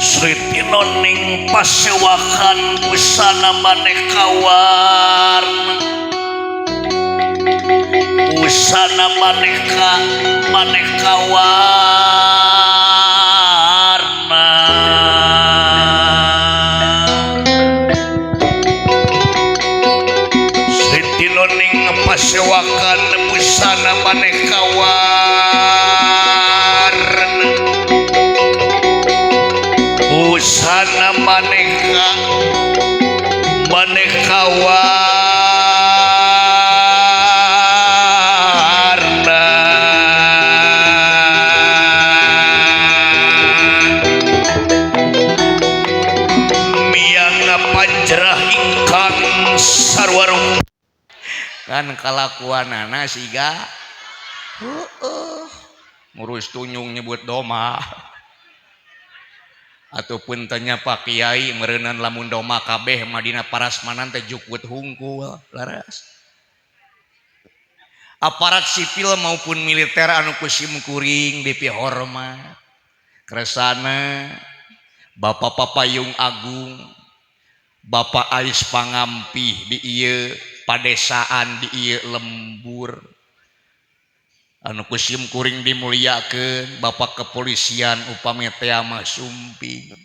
Sri Tinoning pasewakan busana maneka warna, busana maneka maneka warna. Sri Tinoning pasewakan busana maneka warna, busana maneka maneka warna. Kan kalakuanana siga heueuh ngurus tunyung nyebut doma. Ataupun tanya Pak Kiai meureunan lamun doma kabeh mah dina parasmanan teh jukut hungkul laras. Aparat sipil maupun militer anu ku sim kuring dipihormat. Kersana Bapak Papayung Agung, Bapak Ais Pangampih di ieu padesaan di ieu lembur. Anu ku sim kuring dimuliakeun Bapak kepolisian upami teh mah sumping.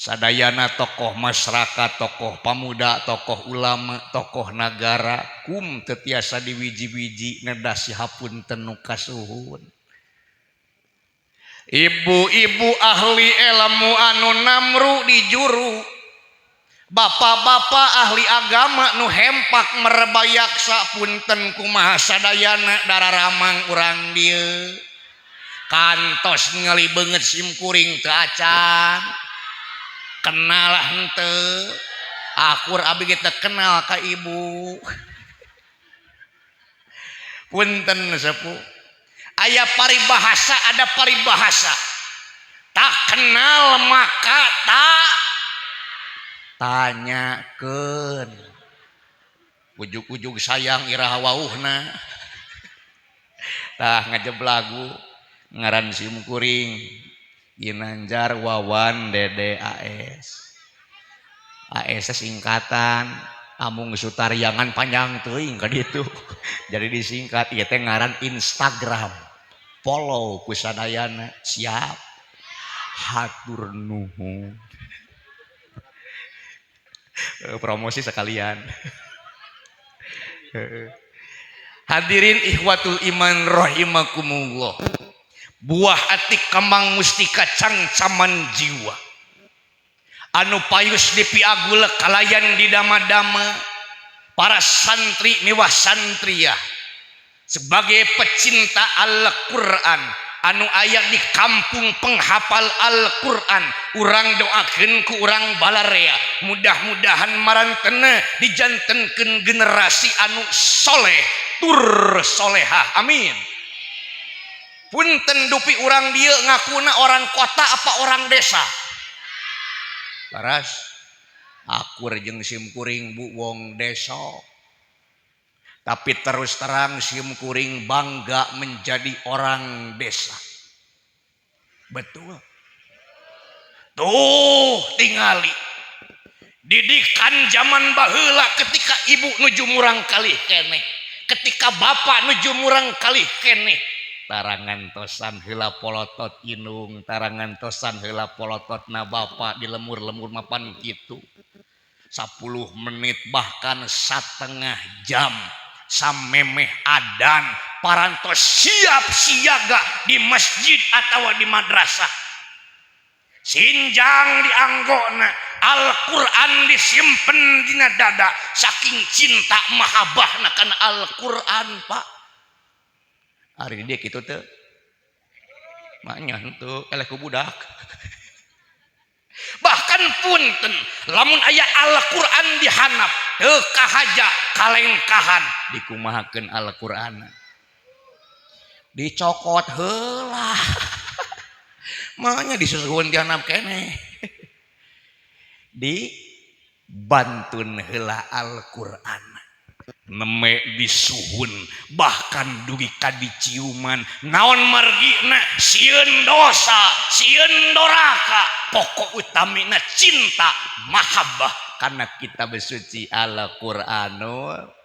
Sadayana tokoh masyarakat, tokoh pamuda, tokoh ulama, tokoh nagara kum teu tiasa diwiji-wiji nedah hapunten nu kasuhun. Ibu-ibu ahli ilmu anu namru di juru, bapak-bapak ahli agama nu hempak merbayaksa punten kumaha sadayana dararamang urang dieu. Kantos ningali beungeut sim kuring teu acan. Kenal henteu? Akur abi ge teu kenal ka ibu. Punten sepuh. Aya paribahasa, ada paribahasa. Tak kenal maka tak tanyakeun. Ujug-ujug sayang iraha wauhna. Tah ngajeb lagu ngaran sim kuring Ginanjar Wawan Dede AS. AS singkatan Amung Sutaryangan panjang teuing ka ditu. Jadi disingkat ieu teh ngaran Instagram. Follow ku sadayana siap. Hatur nuhun. Promosi sekalian. Hadirin ikhwatul iman rahimakumullah. Buah ati kembang mustika cangcaman jiwa. Anu payus dipiagul kalayan di dama-dama para santri miwah santriah sebagai pecinta Al-Qur'an anu aya di kampung penghafal Al-Qur'an, urang doakeun ku urang balarea mudah-mudahan marantena dijantenkeun generasi anu soleh tur solehah, amin. Punten dupi urang dieu ngakuna orang kota apa orang desa? Laras akur jeung sim kuring bu wong desa. Tapi terus terang sim kuring bangga menjadi orang desa. Betul. Tuh tingali. Didikan zaman baheula ketika ibu nuju murang kalih keneh, ketika bapak nuju murang kalih keneh, tarangan tosan heula polotot indung, tarangan tosan heula polotot na bapak di lemur-lemur mapan kitu. 10 menit bahkan setengah jam samemeh adan parantos siap siaga di masjid atau di madrasah. Sinjang dianggona, Al-Qur'an disimpen dina dada saking cinta mahabbahna kana Al-Qur'an, Pak. Ari dia kitu teu? Maknya henteu eleh ku budak. Bahkan punten lamun aya Al-Qur'an dihanap teu kahaja kalengkahan dikumahakeun Al-Qur'an. Dicokot heula. Makanya disusuhun dihanap keneh. Di bantun heula Al-Qur'an. Neme disuhun bahkan dugi ka diciuman naon margina sieun dosa sieun doraka pokok utamina cinta mahabbah karena kita bersuci Al-Qur'anul.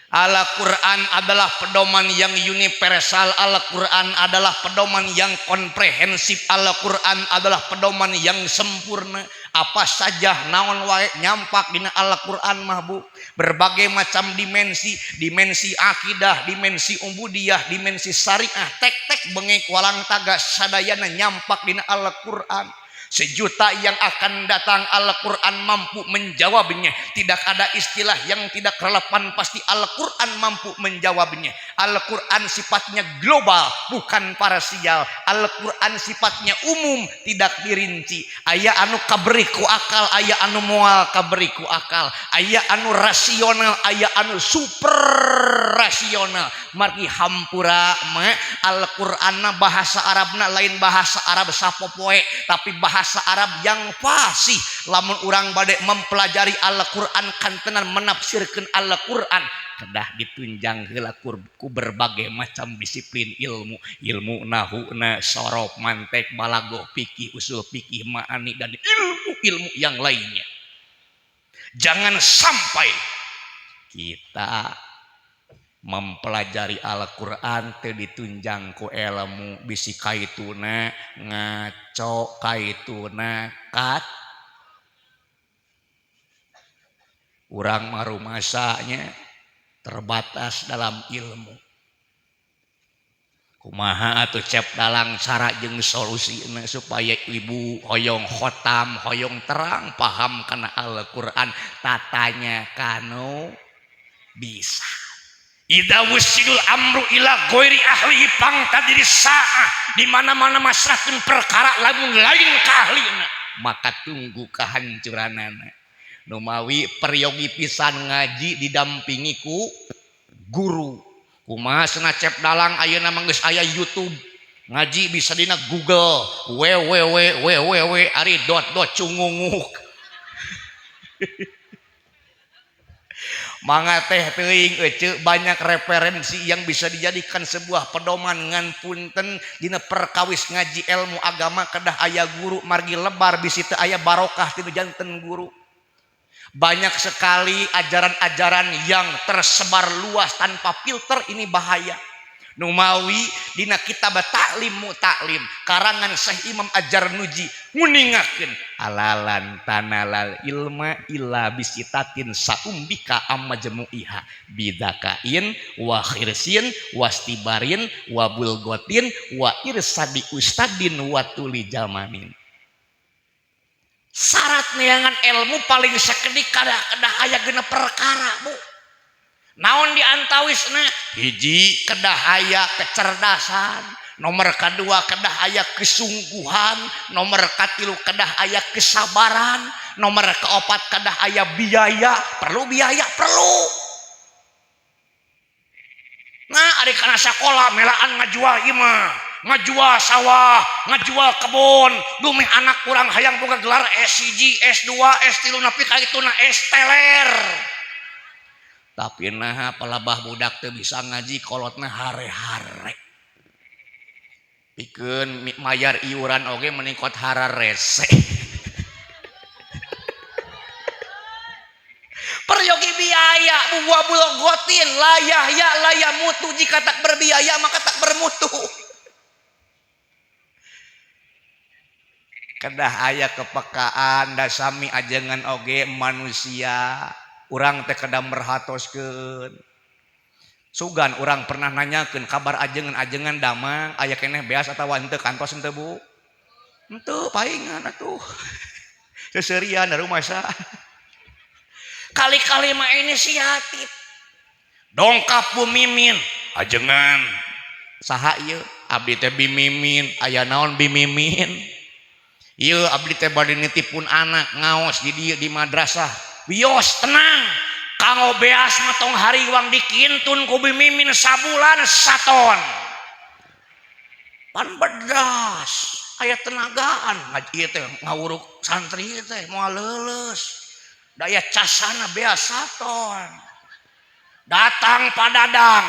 Al-Quran adalah pedoman yang universal. Al-Quran adalah pedoman yang komprehensif. Al-Quran adalah pedoman yang sempurna. Apa saja naon wae nyampak dina Al-Quran mah bu. Berbagai macam dimensi, dimensi akidah, dimensi ubudiyah, dimensi syariah, tek-tek bengek walang taga sadayana nyampak dina Al-Quran. Sejuta yang akan datang Al-Quran mampu menjawabnya. Tidak ada istilah yang tidak relevan, pasti Al-Quran mampu menjawabnya. Al-Quran sifatnya global, bukan parsial. Al-Quran sifatnya umum, tidak dirinci. Aya anu kaberi ku akal, aya anu moal kaberi ku akal, aya anu rasional, aya anu super rasional. Margi hampura ma Al-Qur'anna bahasa Arabna lain bahasa Arab sapopoe, tapi bahasa Arab yang fasih. Lamun urang bade mempelajari Al-Qur'an kantenan menafsirkeun Al-Qur'an kedah ditunjang heula ku berbagai macam disiplin ilmu, ilmu nahuna, sorof, mantek, balago, fikih, usul fikih, ma'ani, dan ilmu-ilmu yang lainnya. Jangan sampai kita mempelajari Al-Qur'an teu ditunjang ku ilmu, bisi kaituna ngaco, kaituna kat. Urang mah rumasanya terbatas dalam ilmu. Kumaha atuh cep dalang cara jeung solusina supaya ibu hoyong khotam, hoyong terang paham kana Al-Qur'an, tatanya kanu bisa. Idza wusidul amru ila ghairi ahlihi pangtadiri saah, di mana-mana masrahkeun perkara lamun lain ka ahlina, maka tunggu kehancuranana. Numawi peryogi pisan ngaji didampingi ku guru. Kumaha cenah cep dalang ayeuna mah geus aya YouTube, ngaji bisa dina Google www www ari dot dot cungunguk. Mangga teh teuing ece banyak referensi yang bisa dijadikan sebuah pedoman. Ngan punten dina perkawis ngaji ilmu agama kedah aya guru, margi lebar bisi teu aya barokah tinu janten guru. Banyak sekali ajaran-ajaran yang tersebar luas tanpa filter, ini bahaya. Numawi dina kitab Ta'lim Mu'taklim karangan Syekh Imam Ajarnuji nguningakeun alalan tanalal ilma illa bisitatin saumbika amajmu'iha bidakain wa khirsin wastibarin wa bulgotin wa irsadi ustadin wa tuli jamanin. Syarat neangan ilmu paling sakedik kedah aya genep perkara, Bu. Naon diantawisna? Hiji, kedah aya kecerdasan, nomor kedua kedah aya kesungguhan, nomor katilu kedah aya kesabaran, nomor keopat kedah aya biaya. Perlu biaya, perlu. Nah, ari kana sakola melaan ngajual imah, ngajual sawah, ngajual kebun, dumeh anak kurang hayang boga gelar S1, S2, S3 nepi ka ituna S teler. Tapi nah palabah budak teu bisa ngaji kolotna hare-hare. Pikeun mayar iuran oge meningkot hararese. Peryogi biaya buah bulogotin layah ya layah mutu, jika tak berbiaya maka tak bermutu. Kedah aya kepekaan dasami ajengan oge manusia. Urang teh kedah merhatoskeun. Sugan urang pernah nanyakeun kabar ajengan-ajengan damang aya keneh beas atawa henteu kantos henteu Bu? Henteu paingan atuh. Seserian rumasa. Kali-kali mah inisiatif. Dongkap Bu Mimin, ajengan. Saha ieu? Abdi teh Bimimin, aya naon Bimimin? Ieu abdi teh bade nitipun anak ngaos di dieu di madrasah. Wios tenang, kanggo beas mah tong hariwang dikintun ku Bimimin sabulan saton. Pan bedas, aya tenagaan ngaji teh ngawuruk santri teh moal leuleus. Daya casana beas saton. Datang padadang.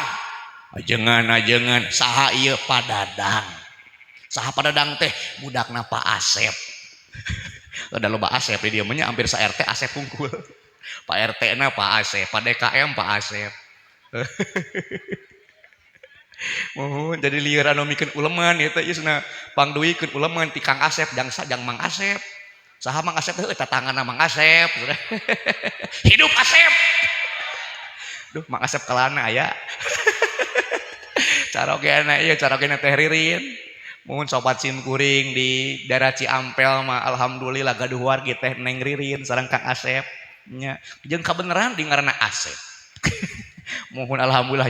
Ajengan-ajengan saha ieu padadang? Saha padadang teh budakna Pak Asep. Udah loba Asep di dieu mah nya, hampir sa RT Asep hungkul. Pak RT na Pak Asep, Pak DKM Pak Asep. Mohon jadi lieur anu mikeun uleman ieu teh ieu cenah pangduikeun uleman ti Kang Asep jang sajang Mang Asep. Saha Mang Asep teh tatanganna Mang Asep. Hidup Asep. Duh Mang Asep kalana aya. Carogena ieu carogena teh Ririn. Mohon sobat sim kuring di daerah Ciampel mah alhamdulillah gaduh wargi teh Neng Ririn sareng Kang Asep nya, jeung kabeneran di ngaranna Asep. Mohon alhamdulillah.